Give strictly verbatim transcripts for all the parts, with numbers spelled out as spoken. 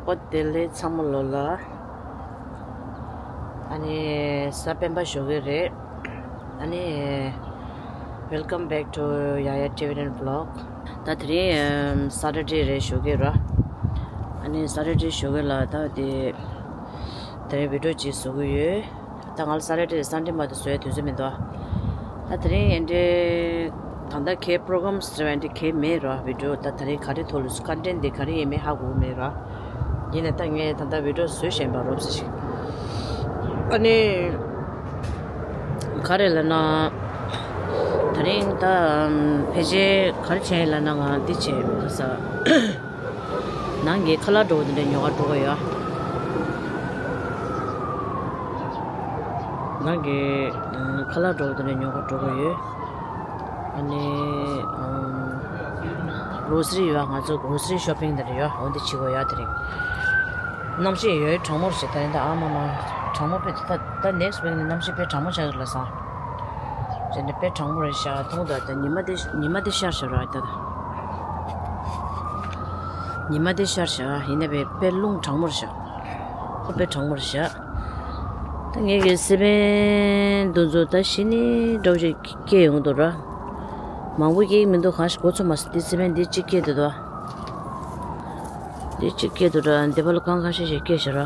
བོད་བདེ་ལེགས་ཚང་མ་ལོ་ལ། ཨ་ནི་གཟའ་སྤེན་པ་ཞོགས་ཀས་རེད། ཨ་ནི་Welcome back to Yaya Tibetan Vlog. ད་དེ་རིང་Saturday་རེད་ཞོགས་ཀས་ར། ཨ་ནི་Saturday་ཞོགས་ཀས་ལ་ད་དེ་དེ་རིང་video་ཅིག་བཟོ་གི་ཡོད། ད་ང་ལ་Saturday་Sunday་མ་གཏོགས་བཟོ་ཡ་དུས་ཚོད་མི་འདུག་ད་དེ་རིང་ཨེ་འདྲའི་ད་ལྟ་གའི་program་ཟེར་བ་འདི་གའི་མེད་ར། video་ད་དེ་རིང་ག་རེ་ཐོག་ལ་content་འདི་ག་རེ་ཡིན་མིན་ཧ་གོ་གི་མེད་ར། ཡིན་ནའི་ད་ངས་ད་ལྟ་video་བཟོས་བཞིན་པ་རོབ་ཙམ་ཞིག་ཨ་ནི་ག་རེ་ལབ་ན། དེ་རིང་ད་ཕལ་ཆེར་ག་རེ་བྱས་ལབ་ན། ང་འདི་བྱས་ཁ་ས། ནང་གི་ཁ་ལག་འདྲ་བོ་དེ་འདྲ་ཉོ་ག་འགྲོ་གི་ཡོད། ནང་གི་ཁ་ལག་འདྲ་བོ་དེ་འདྲ་ཉོ་ག་འགྲོ་གི་ཡོད། ཨ་ནི་grocery་ཡོད། ང་ཚོ་grocery shopping་དེ་འདྲ་ཡོད། འོ་འདི་བྱེད་དགོས་ཡོད་དེ་རིང་། གནམ་གཤིས་ཡོད་གྲང་མོ་རེད་ཤག་ད་རིང་ད་ཨ་མ་མ་གྲང་མོ་དཔེ་ད་ད་next week་ནས་གནམ་གཤིས་དཔེ་གྲང་མོ་ཆགས་ཀྱི་རེད་ལབ་སོང་། དེ་འདྲ་དཔེ་གྲང་མོ་རེད་ཤག་མཐོང་ད་ད་ཉི་མ་དེ་ཉི་མ་དེ་ཤར་ཤག་ར་ད་ད། ཉི་མ་དེ་ཤར་ཤག་ཡིན་ནའི་དཔེ་དཔེ་རླུང་གྲང་མོ་རེད་ཤག་ཁོ་དཔེ་གྲང་མོ་རེད་ཤག་ད་ངེད་ཀྱི་སི་པན་འདི་ཚོ་ད་གཞི་ནས་འདྲ་བོ་ཞིག་སྐྱེས་ཡོང་འདུག་ར། མང་པོ་སྐྱེས་ཀྱི་མི་འདུག་གང་ཞིག་གོ་ཚོད་མ་སོང་། འདི་སི་པན་འདི་གཅིག་སྐྱེས་འདུག་ད། འདི་གཅིག་སྐྱེས་འདུག་ར། འདི་པ་ལ་གང་ཁ་ཤས་ཤིག་སྐྱེས་ཤག་ར།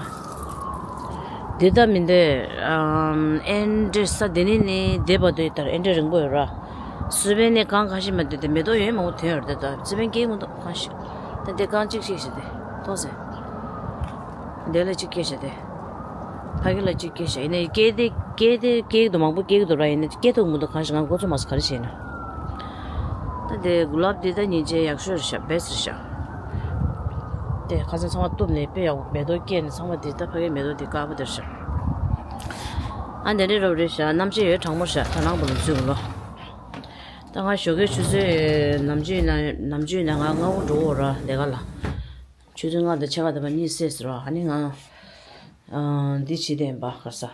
འདི་ད་མི་འདོད། ཨམ། ཨེ་འདྲའི་ས་འདི་ནས་ནི་འདི་བར་དུ་ཡི་ལྟར་ཨེ་འདྲའི་རིང་པོ་ཡོད་ར། སི་པན་ནི་གང་ཁ་ཤས་མ་འདོད་དེ་མེ་ཏོག་ཡོད་མང་པོ་ཐོན་ཡོད་རེད་ད། སི་པན་སྐྱེས་མི་འདུག་གང་ཤེས། ད་འདི་གང་གཅིག་སྐྱེས་ཤག་དེ་མཐོང་སོང་། འདི་ལ་གཅིག་སྐྱེས་ཤག་དེ། ཕ་གི་ལ་གཅིག་སྐྱེས་ཤག་ཡིན་ནའི་སྐྱེས་དེ་སྐྱེས་དེ་སྐྱེས་ཀྱི་འདུག་མང་པོ་སྐྱེས་ཀྱི་འདུག་ར། ཡིན་ནའི་སྐྱེས་ཐུབ་མི་འདུག་གང་ཤེས། ང་གོ་ཚོད་མ་སོང་ག་རེ་བྱས་ན། ད་དེ་གུ་ལབ་དེ་ད་སྙིང་རྗེ་ཡག་ཤོས་རེད་ཤག best་རེད་ཤག་དེ་ཁ་སང་ཚང་མ་གཏུབ་ནས་དཔེ་ཡག་པོ་མེ་ཏོག་སྐྱེས་ནས་ཚང་མ་དེ་ད་ཕ་གིའི་མེ་ཏོག་དེ་དཀར་པོ་དེ་རེད་ཤག་ཨ་འདི་འདྲའི་རོབ་རེད་ཤག་གནམ་གཤིས་ཡོད་གྲང་མོ་རེད་ཤག་ད་ནང་དུ་ལ་འཛུལ་ལོ། ད་ང་ཞོགས་ཀའི་ཆུ་ཚོད་ནམ་རྒྱུན་ན་ནམ་རྒྱུན་ན་ང་སྔ་པོ་འགྲོ་འོ་ར་ལས་ཀ་ལ། ཆུ་ཚོད་ལྔ་དང་ཕྱེད་ཀ་དང་པ་གཉིད་སད་ཟེར་བ། ཨ་ནི་ང་ཨ་འདི་བྱེད་བསྡད་ཡིན་པ་ག་ས།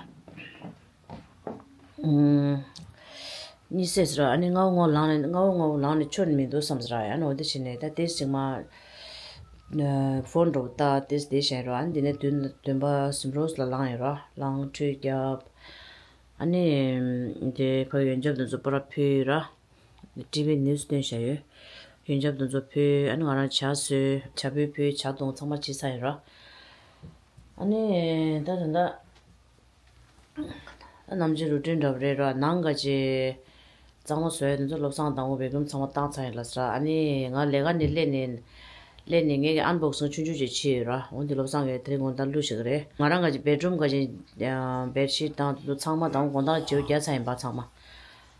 ཨུམ། གཉིད་སད་ཟེར་བ། ཨ་ནི་སྔ་པོ་སྔ་པོ་ལངས་ནས་སྔ་པོ་སྔ་པོ་ལངས་ནས་ཆོ་ནི་མི་འདུག་བསམ་ཟེར་བ། ཨ་ནི་འོ་འདི་བྱས་ནས་ད་ཏོག་ཙམ་མ་ཕོན་འདྲ་པོ་ལྟ་ཏོག་ཙམ་བསྡད་བཞག་ཡིན་ར། ཨ་ནི་འདི་ནས་བདུན་བདུན་པ་གཟིམ་རོགས་ལ་ལངས་ཡིན་ར། ལངས་ཁྲུས་བརྒྱབ། ཨ་ནི་དེ་ཕ་ཡོན་ཆབ་དེ་ཚོ་པར་ཕུལ་ར། ཊི་ཝི་ནིའུ་སི་སྟོན་བཞག་ཡོད། ཡོན་ཆབ་དེ་ཚོ་ཕུལ། ཨ་ནི་ང་རང་ཇ་བཟོས། ཇ་ཕུད་ཕུལ། ཇ་བཏུང་། ཚང་མ་བྱས་ཚར་ཡིན་ར། ཨ་ནི་ད་ད་ད་ད་ནམ་རྒྱུན་རུ་ཊིན་འདྲ་པོ་རེད་ར། ནང་ག་ཅེ་གཙང་མ་བཟོ་ཡ་དེ་ཚོ་བློ་བཟང་དང་པོ་བེ་ཀུམ་ཚང་མ་བཏང་ཚར་ཡིན་ལབ་ཟེར་ར། ཨ་ནི་ང་ལས་ཀ་ནས་སླེབས་ནས་སླེབས་ནས་ངས་ཀྱི་ཨན་བོག་སིང་ཆུང་ཆུང་ཅིག་བྱས་ཡོད་ར། འོ་འདི་བློ་བཟང་གིས་དེ་རིང་དགོང་དག་བླུགས་བཞག་གི་རེད། ང་རང་ག་ཅེ་བེད་རུམ་ག་ཅེ་བེད་ཤིཊ་དང་དེ་ཚོ་ཚང་མ་དང་པོ་དགོང་དག་བརྗེ་པོ་བརྒྱབ་ཚར་ཡིན་པ་ཚང་མ།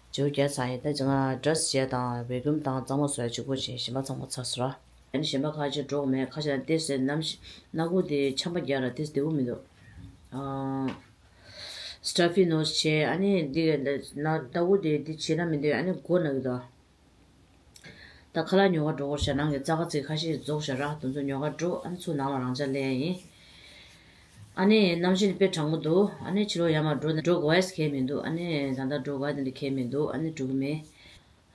བརྗེ་པོ་བརྒྱབ་ཚར་ཡིན། ད་ང་ཌི་རེ་སི་བྱས་དང་བེ་ཀུམ་དང་གཙང་མ་བཟོ་ཡ་གཅིག་པོ་བྱས། གཞན་པ་ཚང་མ་ཚར་སོང་ར། ཨ་ནི་གཞན་པ་ཁ་ཅིག་འགྲོ་གི་མེད། ཁ་ཤས་ཏོག་ཙམ་ནམ་སྣ་ཁུག་དེ་ཆམ་པ་རྒྱག་ར་ཏོག་ཙམ་བདེ་པོ་མི་འདུག་ཨ། སི་ཊ་ཕི་ནོ་སི་བྱས། ཨ་ནི་འདི་ན་ལྟ་བུ་དེ་འདི་བྱེད་ན་མི་འདོད། ཨ་ནི་མགོ་ན་གི་འདུག་ད་ཁ་ལག་ཉོ་ག་འགྲོ་དགོས་ཤག་ནང་གི་རྩ་ཁ་ཚིག་ཁ་ཤས་རྫོགས་ཤག་ར། དེ་ཚོ་ཉོ་ག་འགྲོ། ཨ་ནི་ཚུར་ནང་ལ་རང་འཇགས་སླེབས་ཡིན། ཨ་ནི་གནམ་གཤིས་དཔེ་གྲང་མོ་འདུག་ཨ་ནི་ཕྱི་ལོགས་ཡར་མར་འགྲོ་འགྲོ་དགོས་ཡས་གང་ཡང་མི་འདུག་ཨ་ནི་ད་ལྟ་འགྲོ་དགོས་ཡས་དེ་འདྲ་གང་ཡང་མི་འདུག་ཨ་ནི་འགྲོ་གི་མེད།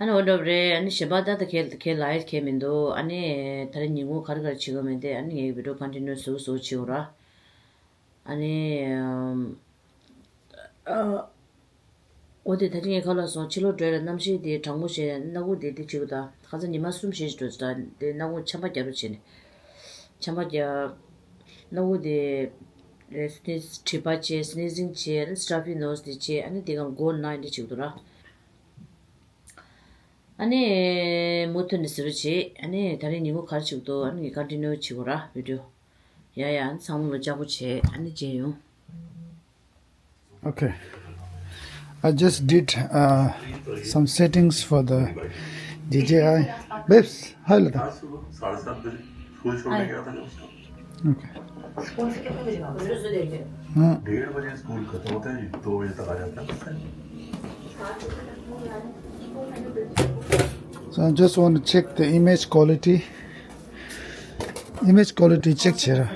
ཨ་ནི་འོ་འདྲ་པོ་རེད། ཨ་ནི་གཞན་པ་ད་ལྟ་ཁྱེད་ཁྱེད་ལ་ཡ་གང་ཡང་མི་འདུག་ཨ་ནི་ད་རེས་ཉིན་གུང་ག་རེ་ག་རེ་བྱེད་དགོས་མིན་དེ་ཨ་ནི་ངའི་བི་ཌི་ཡོ་ཀོན་ཊི་ནིའུ་ཟུར་ཟུར་བྱེད་དགོས་ར། ཨ་ནི་ཨ། འོ་དེ་ད་ཅི་ངས་ཁ་ལག་སོང་། ཕྱི་ལོགས་འགྲོ་ཡ་ལ་གནམ་གཤིས་དེ་གྲང་མོ་བྱས། སྣ་ཁུག་དེ་དེ་བྱེད་དགོས། ད་ཁ་སང་ཉི་མ་གསུམ་བཞི་ཞིག་འགྲོ་ཟེར། ད་དེ་སྣ་ཁུག་ཆམ་པ་རྒྱག་རོགས་བྱས་ནས་ཆམ་པ་རྒྱག་སྣ་ཁུག་དེ་སི་ནི་ཛིང་། མཁྲིས་པ་བྱས། སི་ནི་ཛིང་བྱས། ཨ་ནི་སི་ཊ་ཕི་ནོ་སི་དེ་བྱས། ཨ་ནི་དེ་ག་མགོ་ན་ཡ་འདི་བྱེད་དགོས་ར། ཨ་ནི་མུ་མཐུད་ནས་ཟེར་རོགས་བྱེད། ཨ་ནི་ད་རེས་ཉིན་གུང་ག་རེ་བྱེད་དགོས་འདུག་ཨ་ནི་ངས་ཀོན་ཊི་ནིའུ་བྱེད་དགོས་ར་བི་ཌི་ཡོ། ཡ་ཡ། ཨ་ནི་ཚང་མ་ལ་ལྕགས་པོ་བྱེད། ཨ་ནི་མཇལ་ཡོང་། Okay. I just did uh, some settings for the D J I. Babes, hi Lata. Okay. हाँ। डेढ़ बजे स्कूल खत्म होता है, दो बजे तक आ जाता है। So I just want to check the image quality. Image quality check བྱེད་ར།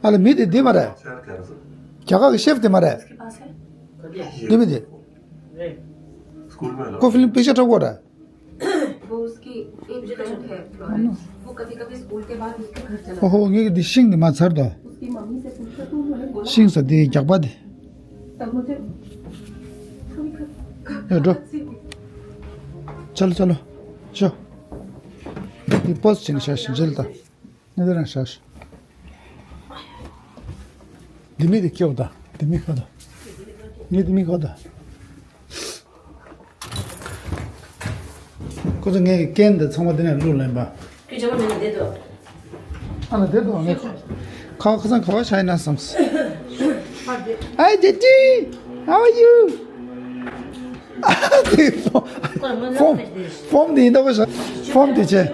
ཨ་ལ་མི་དེ་འདི་མ་རེད། རྒྱ་གར་གི་ཤེཕ་དེ་མ་རེད། འདི་མི་དེ། ཁོ་ཕི་ལིམ་པིག་ཅར་འཁྲབ་གོ་ར། एक फ्लैट है फ्लोरेंस। वो कभी कभी स्कूल के बाद उसके घर चला ཨོ་ཧོ། ངས་འདི་ཤིང་འདི་མ་ཚར་དོ། उसकी मम्मी से पूछा तो उन्होंने बोला ཤིང་ཟེར་དེ་རྒྱགས་པ་དེ། तब मुझे कभी कभी ཡ་འགྲོ། चलो चलो ཤོ། འདི་པོ་སི་ཅིག་ཤ་ཤི་འཇལ་ད། ངས་དེ་རང་ཤ་ཤི། འདི་མི་དེ་སྐྱོབ་ད། འདི་མི་ཁ་ད། ངས་འདི་མི་ཁ་ད། ཁོ་ཚོ་ངའི་རྐན་འདི་ཚང་མ་འདི་ནས་བླུགས་ལེན་པ། ཁྱོད་ཅག་མ་ནས་བསྡད་དོ། ཨ་ལ་བསྡད་དོ། ངས་ཁ་ཁ་སང་ག་བ་ཤ་ཡིན་ན་བསམས། Hi Daddy, how are you? ཕོམ་ཕོམ་འདི་ཡིན་ད་གོ་ཤ་ཕོམ་འདི་བྱས།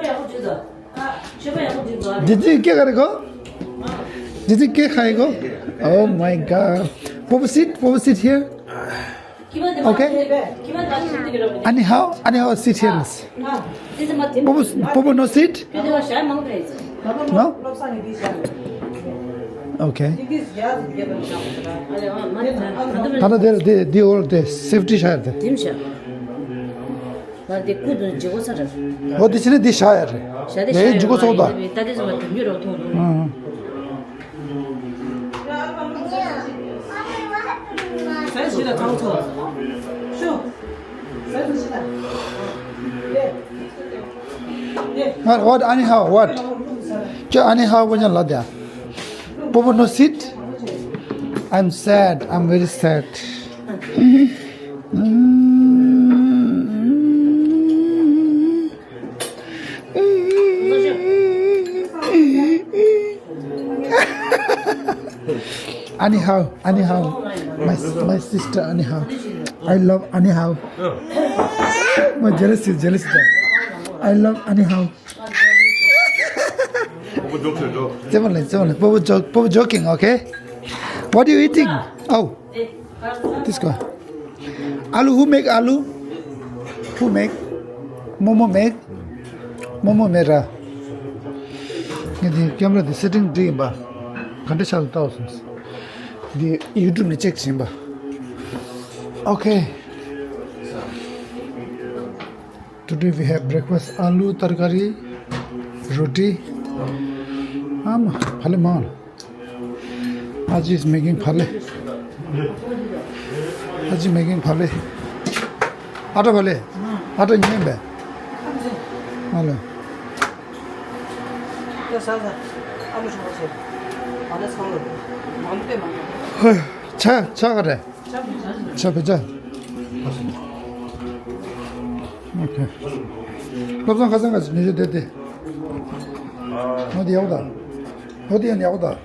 འདི་འདི་སྐད་ག་རེ་གོ། འདི་འདི་སྐད་ག་རེ་གོ། Oh my god. Popo sit, Popo sit here. Okay. Anyhow, anyhow, sit here. Popo, Popo no sit? No? Okay. Tata, they, they, they all the safety share. ང་དེ་ཀུ་དུ་ཇི་གོ་ས་རེད། འོ་དེ་ཕྱི་ནས་འདི་བཞག་ཡ་རེད། བཞག་དེ་ཡ་ཡི་བཞག་འཇུག་གོ་ཚོགས་དང་། ད་དེ་ཚོ་ང་དུ་མྱུར་རོ་ཐོང་ཐོང་། ཨང་། What, what, anyhow, what? ཁྱོད་anyhow གོ་ཉན་ལ་དེ། Popo no sit? I'm sad, I'm very sad. Anyhow, anyhow, my, my sister, anyhow. I love anyhow. My jealousy, jealousy. I love anyhow. Popo joke, joke. Popo joke, Popo joking, okay? What are you eating? Oh. This guy. Aloo, who make aloo? Who make? Momo make? Momo make ར། ངས་འདི་ཀེམ་ར་འདི་སེ་ཊིང་འགྲིག་ཡིན་པ། ག་འདྲ་ཆགས་འདུག་ལྟ་བ་སོང་། འདི་ཡུ་ཊུབ་ནས་ཅེག་བྱིན་པ། Okay. Today we have breakfast, aloo tarkari, roti. ཨ་མ་ཕ་ལེ་མང་། Aji is making ཕ་ལེ། Aji making ཕ་ལེ། ཨ་ཏྲ་ཕ་ལེ། ཨ་ཏྲ་ཉན་པས། ཨ་ལེ། ཧོ། ཆ་ཆ་ག་རེ། ཆ་བེ་ཆ། Okay. བློ་བཟང་ཁ་སང་ཁ་སང་ཉེ་ཞོ་དེ་དེ། ཧོ་དེ་ཡག་པོ་ད། ཧོ་དེ་ཡང་ཡག་པོ་ད།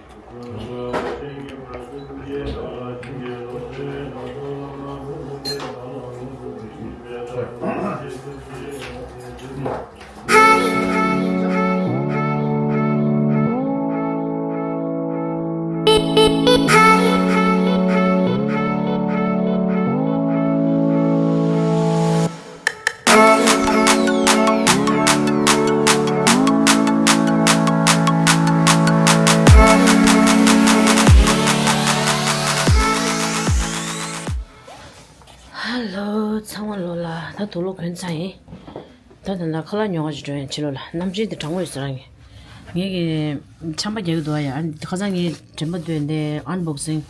ཧ་ལོ། ཚང་མ་ལོ་ལ་ད་དུག་ལོག་གོན་ཚར་ཡིན། ད་ད་ལྟ་ཁ་ལག་ཉོ་ག་ཅིག་འགྲོ་ཡིན་ཕྱི་ལོགས་ལ། གནམ་གཤིས་དེ་གྲང་མོ་ཡོད་ས་རང་གི། ངས་ཀྱི་ཆམ་པ་རྒྱག་གི་འདུག་ཨ་ཡ། ཨ་ནི་ཁ་སང་ངའི་དྲན་པ་འདོན་ཏེ་ཨན་བོག་སིང་།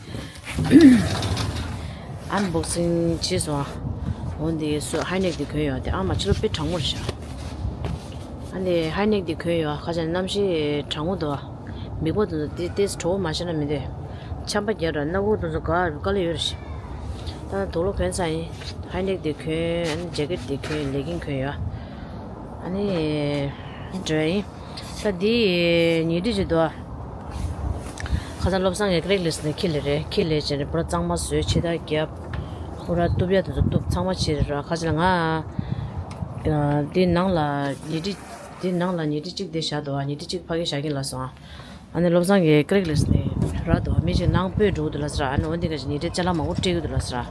ཨན་བོག་སིང་བྱས་སོང་ཨ། འོ་འདི་སུ་ཧའི་ནེག་འདི་གོན་ཡོད་དེ། ཨ་མ་ཕྱི་ལོགས་དཔེ་གྲང་མོ་རེད་ཤག་ཨ་ནི་ཧའི་ནེག་འདི་གོན་ཡོད། ཁ་སང་གནམ་གཤིས་གྲང་མོ་འདུག་ཨ། མིག་པ་དེ་ཚོ་དེ་ཏོག་ཙམ་བྲོ་བོ་མ་བྱས་ན་མི་འདོད། ཆམ་པ་རྒྱག་ར་སྣ་བུག་དེ་ཚོ་ག་དཀའ་ལས་ཡོད་རེད་ཤག་ད་དུག་ལོག་གོན་ཚར་ཡིན། ཧའི་ནེག་དེ་གོན། ཨ་ནི་ཇེ་ཀེཊ་དེ་གོན། ལེ་གིང་གོན་ཡོད། ཨ་ནི་འགྲོ་ཡ་ཡིན། ད་འདི་ཉལ་ཁྲི་ཅིག་འདུག་ཨ། ཁ་སང་བློ་བཟང་གིས་ཀེ་རེག་ལེ་སི་ནས་ཁྱེར་སླེབས་རེད། ཁྱེར་སླེབས་བྱས་ནས་པུ་ར་གཙང་མ་བཟོས། ཕྱི་ཐག་བརྒྱབ། པུ་ར་གཏུབ་ཡ་དེ་ཚོ་གཏུབ། ཚང་མ་བྱས་རེད་ར། ཁ་ཅིག་ལ་ང་འདི་ནང་ལ་ཉལ་ཁྲི། འདི་ནང་ལ་ཉལ་ཁྲི་གཅིག་འདི་བཞག་འདུག་ཨ། ཉལ་ཁྲི་གཅིག་ཕ་གིར་བཞག་གིན་ལབ་སོང་ཨ། ཨ་ནི་བློ་བཟང་གིས་ཀེ་རེག་ལེ་སི་ནས་རག་འདུག་ཨ། མི་གཅིག་ནང་སྤོས་འགྲོ་གི་འདུག་ལབ་ཟེར་ཨ། ཨ་ནི་འོ་འདི་ག་ཅིག་ཉལ་ཁྲི་ཅ་ལག་མང་པོ་སྤྲད་ཀྱི་འདུག་ལབ་ཟེར་ཨ།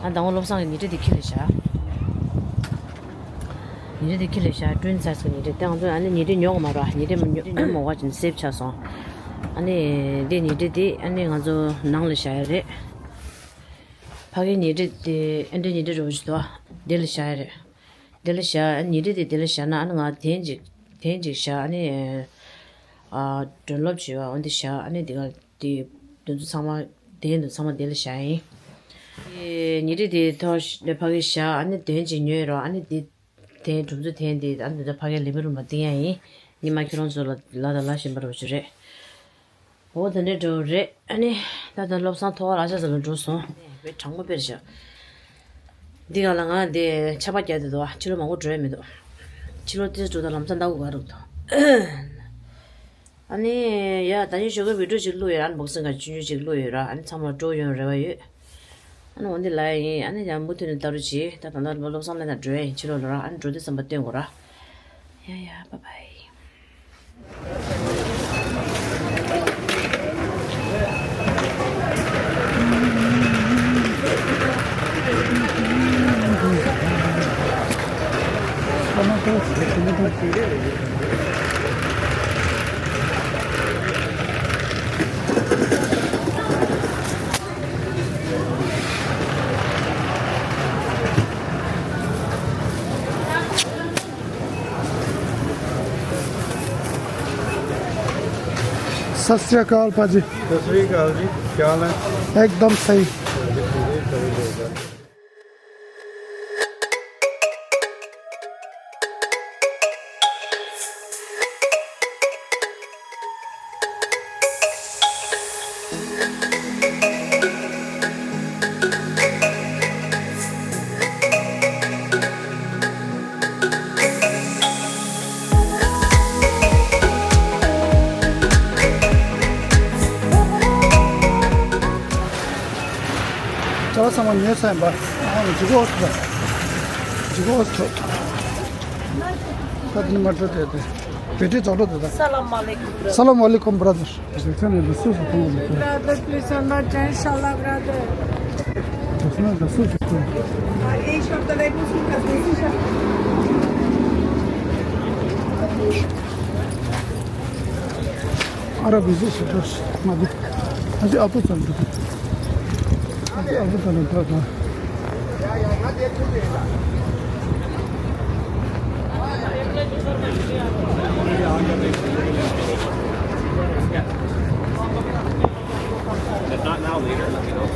ཨ་ནི་ད་ངོ་བློ་བཟང་གིས་ཉལ་ཁྲི་འདི་ཁྱེར་སླེབས་བཞག་ཉལ་ཁྲི་འདི་ཁྱེར་སླེབས་བཞག་ཀྲུན་ཚ་སི་ཉལ་ཁྲི་དེ་ང་ཚོ་ཨ་ནི་ཉལ་ཁྲི་ཉོ་གི་མ་རེད་ཨ། ཉལ་ཁྲི་ཉོ་མ་དགོས་ཅིག་སེབ་ཆགས་སོང་། ཨ་ནི་འདི་ཉལ་ཁྲི་འདི་ཨ་ནི་ང་ཚོ་ནང་ལ་བཞག་ཡ་རེད། ཕ་གིའི་ཉལ་ཁྲི་དེ་ཨ་འདྲའི་ཉལ་ཁྲི་རོ་ཞིག་འདུག་ཨ། དེ་ལ་བཞག་ཡ་རེད། དེ་ལ་བཞག་ཨ་ནི་ཉིན་རེ་དེ་དེ་ལ་བཞག་ན་ཨ་ནི་ང་དན་ཅིག་དན་ཅིག་བཞག་ཨ་ནི་ཨ་སྒྲོན་ལོབ་བྱེད་པ་འོ་འདི་བཞག་ཨ་ནི་འདི་ག་དེ་དེ་ཚོ་ཚང་མ་དན་དུ་ཚང་མ་དེ་ལ་བཞག་ཡིན། དེ་ཉིན་རེ་དེ་ཐོག་ཕ་གི་བཞག་ཨ་ནི་དན་ཅིག་ཉོས་རོགས་ཨ་ནི་དེ། དེ་གྲུབ་ཚུལ་དེ་འདི་ཨ་འདི་ད་ཕ་གའི་ལི་མི་རུ་མ་བཏིང་ཡ་ཡིན། ཉི་མ་ཁྱེད་རང་ཚོ་ལ་ལ་དང་ལ་བཞིན་པ་རུ་ཞུ་རེད། འོ་དེ་འདྲའི་འགྲོ་རེད་ཨ་ནི། ད་ད་བློ་བཟང་ཐོག་ལ་ཆ་ས་ལ་འགྲོ་སོང་། བའི་གྲང་མོ་དཔེར་བཞག་འདི་ག་ལ་ང་འདི་ཆ་པ་རྒྱག་དེ་འདུག་ཕྱི་ལོ་མང་པོ་འགྲོ་ཡ་མི་འདུག་ཕྱི་ལོ་ཏིས་འགྲོ་ད་ལམ་སང་ལྟ་དགོས་ག་རུ་འདུག་ཨ་ནི་ཡ་ད་ཉིན་ཞོགས་ཀའི་བི་ཌིའོ་ཅིག་བླུགས་ཡོད་ར་ཨན་བོག་སིང་ག་ཆུང་ཆུང་ཅིག་བླུགས་ཡོད་ར་ཨ་ནི་ཚང་མ་སྤྲོ་ཡོང་རེ་བ་ཡོད། ཨ་ནི་འོ་འདི་ལ་ཡིན་ཨ་ནི་ཡང་མུ་མཐུད་ནས་ལྟ་རུ་གྱིས་ད་ད་ལྟ་བློ་བཟང་ལེན་ན་འགྲོ་ཡ་ཡིན་ཕྱི་ལོགས་ལ་ར་ཨ་ནི་འགྲོ་དུས་ཙམ་པ་སྟོན་དགོས་ར། ཡ་ཡ་བ་བའི། ਸਤਿ ਸ੍ਰੀ ਅਕਾਲ ਭਾਜੀ। ਸਤਿ ਸ੍ਰੀ ਅਕਾਲ ਜੀ, ਕੀ ਹਾਲ ਹੈ? ਇੱਕਦਮ ਸਹੀ। ཅ་ལག་ཚང་མ་ཉོས་ཚར་ཡིན་པ། ཨ་ནི་ཇི་གོ་ཨོ་ཐོ། ཇི་གོ་ཨོ་ཐོ། ད་དེ་ནི་མ་འགྲོ་དེ་དེ། བེ་ཏྲི་རྫོགས་འགྲོ་དེ་ད། السلام عليكم brother. السلام عليكم brother. Brother, please understand, inshallah, brother. ཨ་ར་བི་ཟི་ཞེ་དྲག་མ་འདུག་ཨ་ཅེ་ཨ་ཕོ་ཙམ་འདུག་ཨ་ཅེ་ཨ་ཕོ་ཙམ་འདུག If not now, later, let me know.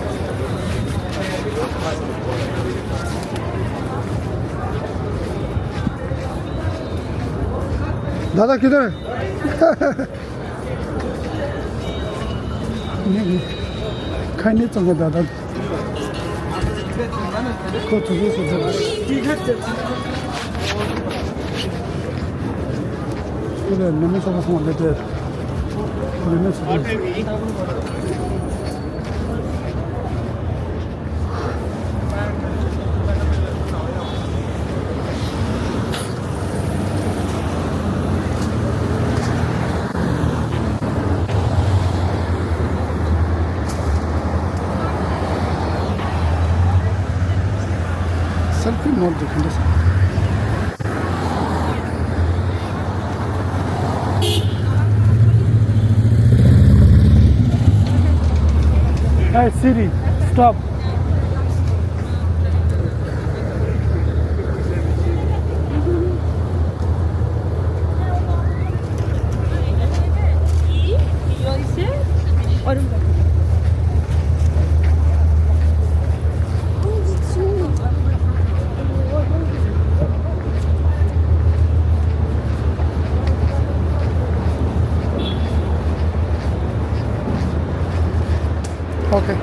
दादा किधर है? खाने चंगा दादा। को तुझे से पूरे नमन सब समझ लेते हैं। नमन सब। Selfie mode दिखने से। Hey Siri, stop. Okay.